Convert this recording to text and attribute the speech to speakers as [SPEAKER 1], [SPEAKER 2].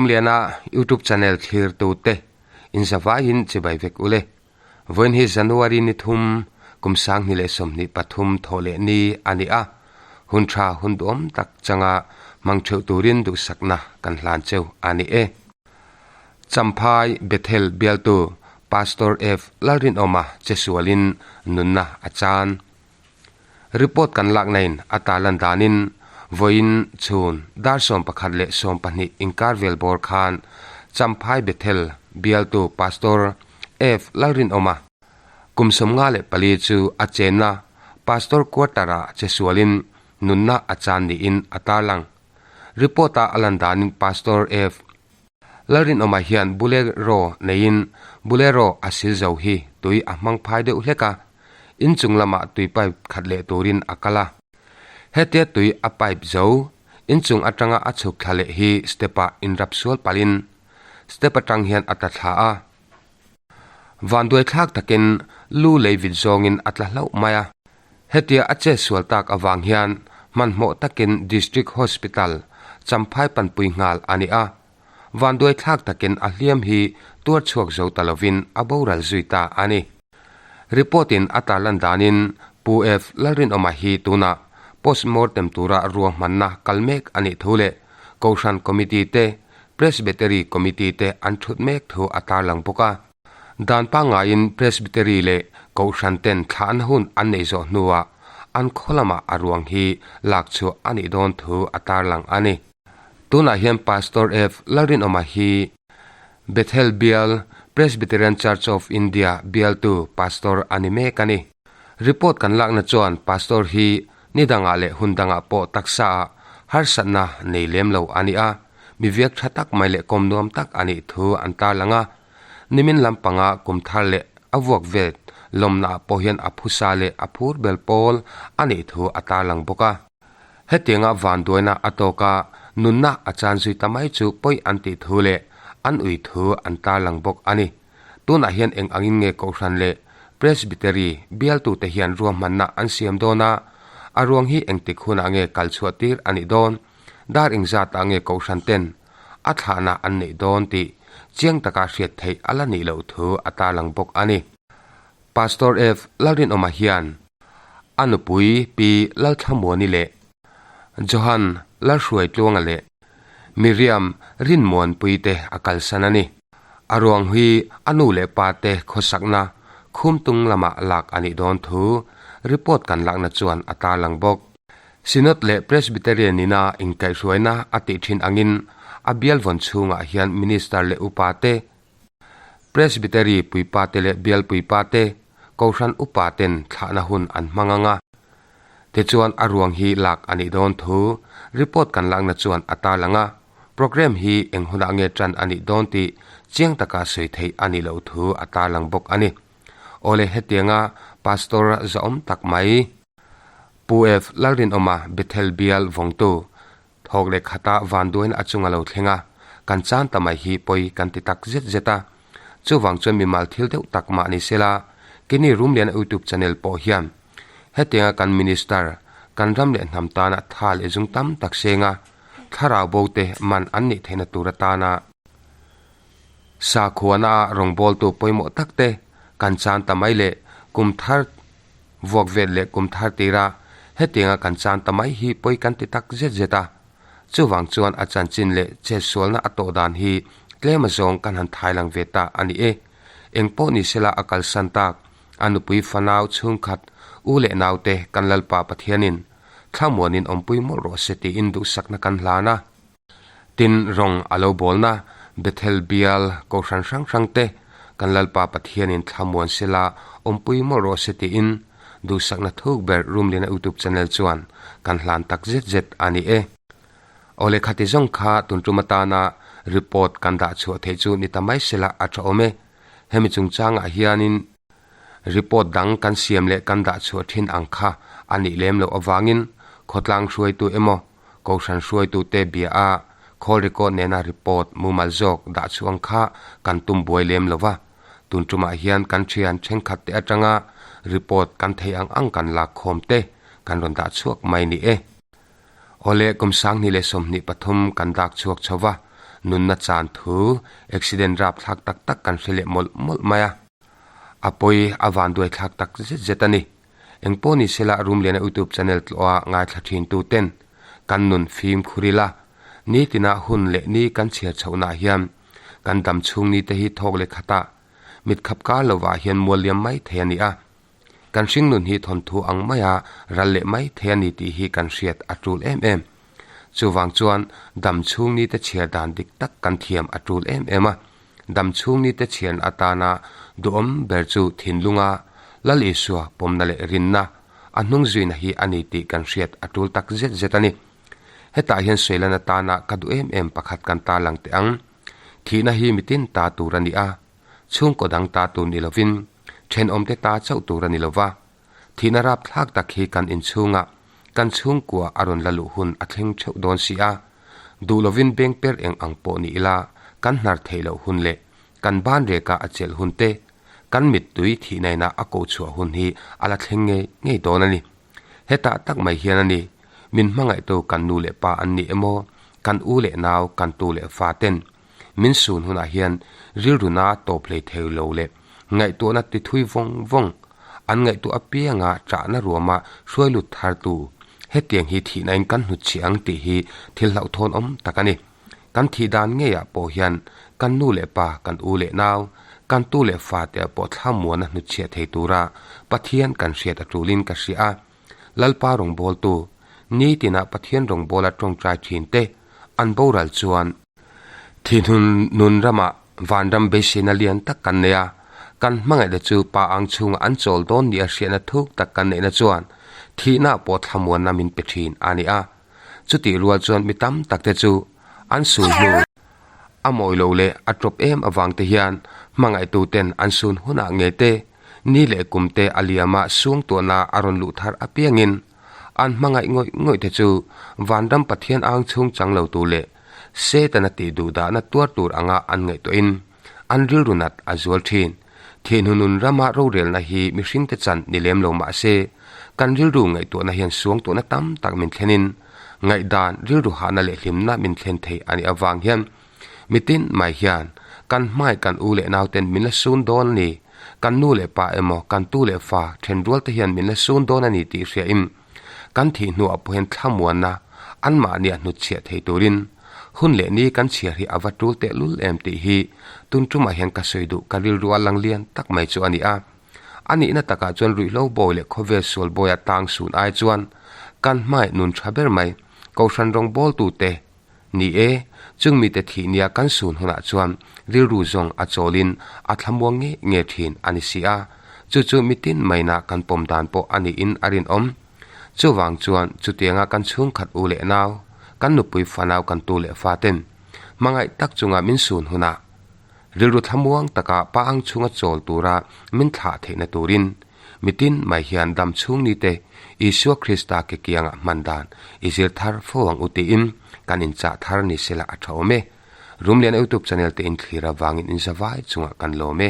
[SPEAKER 1] Rumliana YouTube channel thlirtute inzavaiin chibai vek ule. Vawiin hi January ni thum, kum 2023 thawh leh ni a ni a, hun tha hun duhawm tak changa hmang theuh turin duhsakna kan hlan cheu a ni e. Champhai Bethel bialtu Pastor F Lalrinawma che sualin nunna a chan. Report kan laknain a tarlan danin vawiin chhun dar 11:20 inkar vel bawr khan Champhai Bethel bialtu Pastor F Lalrinawma kum 54 chu a chenna Pastor Quarter-ah che sualin nunna a chan niin a tarlang. Report-a a lan danin Pastor F. Lalrinawma hian Bolero neiin Bolero a sil zo hi tui a hmang phai deuh hlek a, inchung lamah tui pipe khat leh turin a kal a. Hetia tui a pipe zo, inchung atanga a chhuk thla leh hi step-ah inrap sual palhin step atang hian a tla thla a. Vanduai thlak takin lu lei vit zawngin a tla hlauh mai a. Hetia a che sual tak avang hian hmanhmawh takin District Hospital, Champhai panpui nghal a ni a. Vanduai thlak takin a hliam hi tuar chhuak zo ta lovin a boral zui ta a ni. Report in a tarlan danin Pu F Lalrinawma hi tunah postmortem tura ruahmanna kal mek a nih thu leh Kohhran Committee te Presbytery Committee te an thut mek thu a tarlang bawk a. Dan pangngaiin Presbytery leh Kohhran ten thlahna hun an neih zawh hnuah an khaw lamah a ruang hi lak chhuah a nih dawn thu a tarlang a ni. Tunah hian Pastor F. Lalrinawma hi Bethel Bial, Presbyterian Church of India bialtu Pastor a ni mek a ni. Report kan lakna chuan Pastor hi ni dangah leh hun dangah pawh taksaah harsatna nei lem lo a ni a, mi viak tha tak mai leh kawm nuam tak a nih thu an tarlang a. Nimin lampanga kum thar leh a vuak vet lawmnaah pawh hian a phusa leh a phur bel pawl a nih thu a tarlang bawk a. Hetianga vanduaina a tawk a, nunna a chan zui ta mai chu pawi an tih thu leh an ui thu an tarlang bawk a ni. Tunah hian eng angin nge Kohhran leh Presbytery bialtute hian ruahmanna an siam dawn a, a ruang hi engtik hunah nge kal chhuah tir a nih dawn? Dar engzatah nge Kohhran ten a thlahna an neih dawn tih chiang taka hriat theih a la nih loh thu a tarlang bawk a ni. Pastor F. Lalrinawma hian a nupui Pi Lalthlamuani leh Johan Lalhruaitluanga leh Miriam Rinmuanpuite a kalsan a ni. A ruang hi a nu leh pa te khawsakna Khumtung lamah lak a nih dawn thu report kan lakna chuan a tarlang bawk. Synod leh Presbyterian ina inkaihhruaina a tih thin angin a bial vawn chhungah hian Minister leh upa te, Presbytery puipa te leh bial puipa te, Kohhran upa ten thlahna hun an hmang ang a. Tichuan a ruang hi lak a nih dawn thu report kan lakna chuan a tarlang a, programme hi eng hunah nge tan a nih dawn tih chiang taka sawi theih a nih loh thu a tarlang bawk a ni. Awle hetianga Pastor zahawm tak mai Pu F Lalrinawma Bethel bial vawngtu thawk leh khata vanduaina a chunga lo thleng a, kan chan ta mai hi pawi kan ti tak zet zet a. Chuvang chuan mimal thil deuh tak mah ni sela, keini Rumliana YouTube channel pawh hian hetianga kan Minister, kan ram leh hnam tana tha leh zung tam tak senga thlarau bo te man an nih theihna tur atana sakhuana a rawngbawltu pawimawh tak te kan chan ta mai leh kum thar Vuak vet leh kum thar tira hetianga kan chan ta mai hi pawi kan ti tak zet zet a. Chuvang chuan a chanchin leh chetsualna a tawh dan hi tlem azawng kan han thailang ve ta a ni e. Eng pawh ni sela a kalsan tak, a nupui fanau chhungkhat u leh naute kan Lalpa Pathianin thlamuanin awmpui mawlh rawh se tiin duhsakna kan hlan a. Tin, rawng a lo bawlna Bethel bial kohhran hrang hrang te kan Lalpa Pathianin thlamuan sela awmpui mawlh rawh se tiin duhsakna thuk ber Rumliana YouTube channel chuan kan hlan tak zet zet a ni e. Awle khati zawng kha tun tum atana report kan dah chhuah theih chu ni ta mai sela a tha awm e. Hemi chungchangah hianin report dang kan siam leh kan dah chhuah thin ang kha a nih lem loh avangin khawtlang hruaitu emaw Kohhran hruaitute bia a, call record nena report mumal zawk dah chhuang kha kan tum buai lem lo va. Tun tumah hian kan thian thenkhat te atanga report kan thei ang ang kan lak khawm te kan rawn dah chhuak mai ni e. Awle kum 2023 kan dak chhuak chho va. nunna chan thu accident rapthlak tak tak kan hre leh mawlh mawlh mai a. A pawi a vanduai thlak tak zet zet a ni. Engpawh ni sela Rumliana YouTube channel tlawha ngaithla thin tu ten kan nun fimkhur ila, nitina hun leh ni kan chhiar chhohnaah hian kan dam chhung ni te hi thawk leh khatah mit khap kar lovah hian mual liam mai thei a ni a. Kan hringnun hi thawnthu ang maia ral leh mai thei a ni tih hi kan hriat a tul em em. Chuvang chuan dam chhung nite chhiar dan dik tak kan thiam a tul em em a. Dam chhung nite chhiarna atana duhawm ber chu thinlunga Lal Isua pawmna leh rinna a hnung zuina hi a ni tih kan hriat a tul tak zet zet a ni. Hetah hian sawilan atana ka duh em em pakhat kan tarlang teh ang. Thihna hi mitin ta tur a ni a, chhungkaw dang ta tur ni lovin thenawmte ta chauh tur a ni lova, thihna rapthlak tak hi kan inchhungah kan chhungkua a rawn la luh hun a thleng theuh dawn si a, duh lovin beng per eng ang pawh ni ila kan hnar theih loh hun leh kan ban reka a chelh hun te, kan mittui thihnaina a koh chhuah hun hi a la thleng ngei ngei dawn a ni. Hetah tak mai hian a ni, min hmangaihtu kan nu leh pa an ni emaw, kan u leh nau, kan tu leh fa ten Min sun hunah hian rilruna tawp hlei thei lo leh ngaihtuahna ti thui vawng vawng, an ngaihtuah apianga ṭahna ruama hruai lut thartu hetiang hi thihnain kan hnutchhiah ang tih hi thil hlauhthawn awm tak a ni. Kan thih dan ngeiah pawh hian kan nu leh pa, kan u leh nau, kan tu leh fate ah pawh thlamuana hnutchhiah thei tura Pathian kan hriat a ṭulin ka hria a. Lalpa rawngbawltu, nitina Pathian rawngbawla ṭawngṭai ṭhinte an boral chuan, Thihnun nun ramah vanram beiseina lian tak kan nei a, kan hmangaihna chu pa ang chhungah an chawl dawn nia hriatna thuk tak kan neihna chuan thihna pawh thlamuanna min pe thin a ni a. Chutih rual chuan mi tam takte chu an sun hnu a mawi lo leh a tawp em avang te hian hmangaihtuten an sun hunah ngei te ni leh kum te a liama suangtuahna a rawn luh thar apiangin An hmangaih ngawih ngawih te chu Vanram Pathian ang chhung chang lo tur leh Setana tih duh dahna tuar tur anga an ngaihtuahin an rilru nat a zual thin. Thihnunun rama rorelna hi mihringte chan ni lem lo mah se, kan rilru ngaihtuahna hian suangtuahna tam tak min thlenin ngaihdan rilru hahna leh hlimna min thlen thei a nih avang hian Mitin mai hian kan hmai kan u leh nauten min la sun dawn a ni, kan nu leh pa emaw kan tu leh fa thenrual te hian min la sun dawn a ni tih hriain kan thih hnuah pawh hian thlamuanna anmahnia hnutchhiah thei turin hun leh ni kan chhiar hi a va tul tehlul em tih hi tun tumah hian ka sawi duh ka rilru a lang lian tak mai chu a ni a. A nihna takah chuan ruihhlo bawi leh khawvel sual bawia tang sun ai chuan kan hmai nun tha ber mai Kohhran rawngbawltute Ni e, chung mite thih nia kan sun hunah chuan rilru zawng a chawlin a thlamuang nge nge thin a ni si a, chu chu mitin maina kan pawm dan pawh a niin a rinawm. Chuvang chuan chutianga kan chhungkhat u leh nau, kan nupui fanau kan tu leh faten hmangaih tak chunga min sun hunah rilru thlamuang taka pa ang chhunga chawl tura min thlah theihna turin Mitin mai hian dam chhung nite Isua Krista ke kiangah hman dan i zir thar fo ang u tiin kan inchah thar ni sela a tha awm e. Rumlian YouTube channel te in thlir avangin in zavai chungah kan lawm e.